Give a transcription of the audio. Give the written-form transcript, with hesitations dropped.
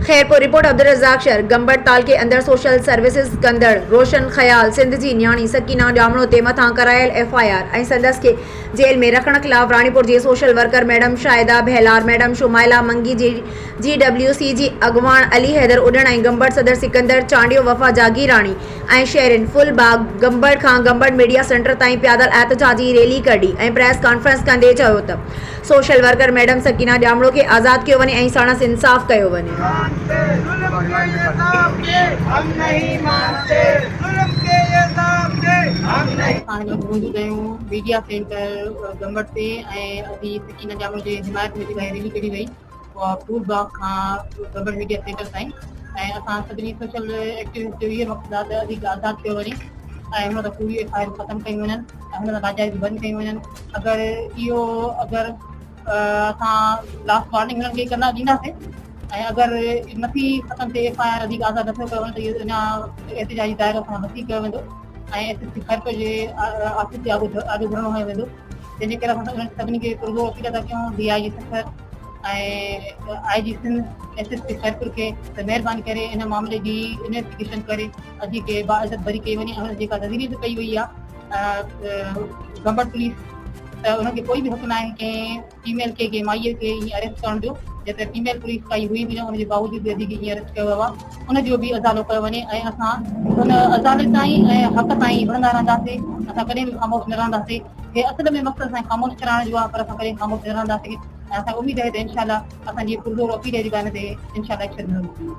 Khairpur, report, Abdul Razzaq شر، گمبٽ تعلقي اندر social services ڪندڙ روشن خيال سنڌ جي نياڻي سڪينه ڄامڙو تي مٿان ڪرايل ايف I R ۽ سندس کي جيل ۾ رکڻ خلاف راڻيپور جي social worker madam Shahida Bhelar, madam Shumaila Mangi جي جي ڊبليو سي جي اڳواڻ علي حيدر اڏڻ ۽ گمبٽ صدر سڪندر چانڊيو وفا جاگيراڻي ۽ شهرين ڦل باغ گمبٽ کان گمبٽ ميڊيا سينٽر تائين پيادل احتجاجي ريلي ڪڍي ۽ پريس ڪانفرنس ڪندي چيو ته سوشل ورڪر ميڊم سڪينه ڄامڙو کي آزاد ڪيو وڃي ۽ ساڻس انصاف ڪيو وڃي. اسان هن وقت موجود آهيون ميڊيا سينٽر گمبٽ تي ۽ ادي سڪينه ڄامڙو جي حمايت ۾ جيڪا هي ريلي ڪڍي وئي اها ڦول باغ کان گمبٽ ميڊيا سينٽر تائين ۽ اسان سڀني سوشل ايڪٽيوسٽ جو اهو مقصد آهي ته ادي کي آزاد ڪيو وڃي ۽ هن تان ڪوڙي ايف I R ختم ڪيون وڃن ۽ هن تان ناجائز بند ڪيون وڃن اگر اهو اگر اسان لاسٽ وارننگ هنن کي ڪندا ڏينداسين ۽ اگر نٿي ختم ٿئي ايف I R وڌيڪ آزاد نٿو ڪيو وڃي ته اهو اڃا احتجاجي دائرو اسان وسيع ڪيو ويندو ۽ ايس ايس پي خيرپور جي آفيس جي آڳو آڏو ڌرڻو هنيو ويندو جنهن جي ڪري اسان انهن سڀني کي پرزور اپيل ٿا ڪيون D I G Sukkur ۽ I G Sindh S S P Khairpur کي ته مهرباني ڪري ان معاملي جي انويسٽيگيشن ڪري ادي کي باعزت بري ڪئي وڃي ۽ جيڪا دزگيري به ڪئي وئي آهي گمبٽ پوليس ته انهن کي ڪوئي به حق ناهي ڪنهن فيميل کي ڪنهن مائيء کي ائين اريسٽ ڪرڻ جو جيتري فيميل پوليس ڪائي هئي به نه ان جي باوجود به ادي کي ائين اريسٽ ڪيو ويو آهي ان جو به ازالو ڪيو وڃي ۽ اسان ان ازالي تائين ۽ حق تائين وڙهندا رهنداسين اسان ڪڏهن به خاموش نه رهنداسين هي اصل ۾ مقصد اسان خاموش ڪرائڻ جو آهي پر اسان ڪڏهن خاموش نه رهنداسين ۽ اسان کي اميد آهي ته انشاء الله اسان جي پرزور اپيل آهي جيڪا ان تي انشاء الله ايڪشن ضرور وٺندو.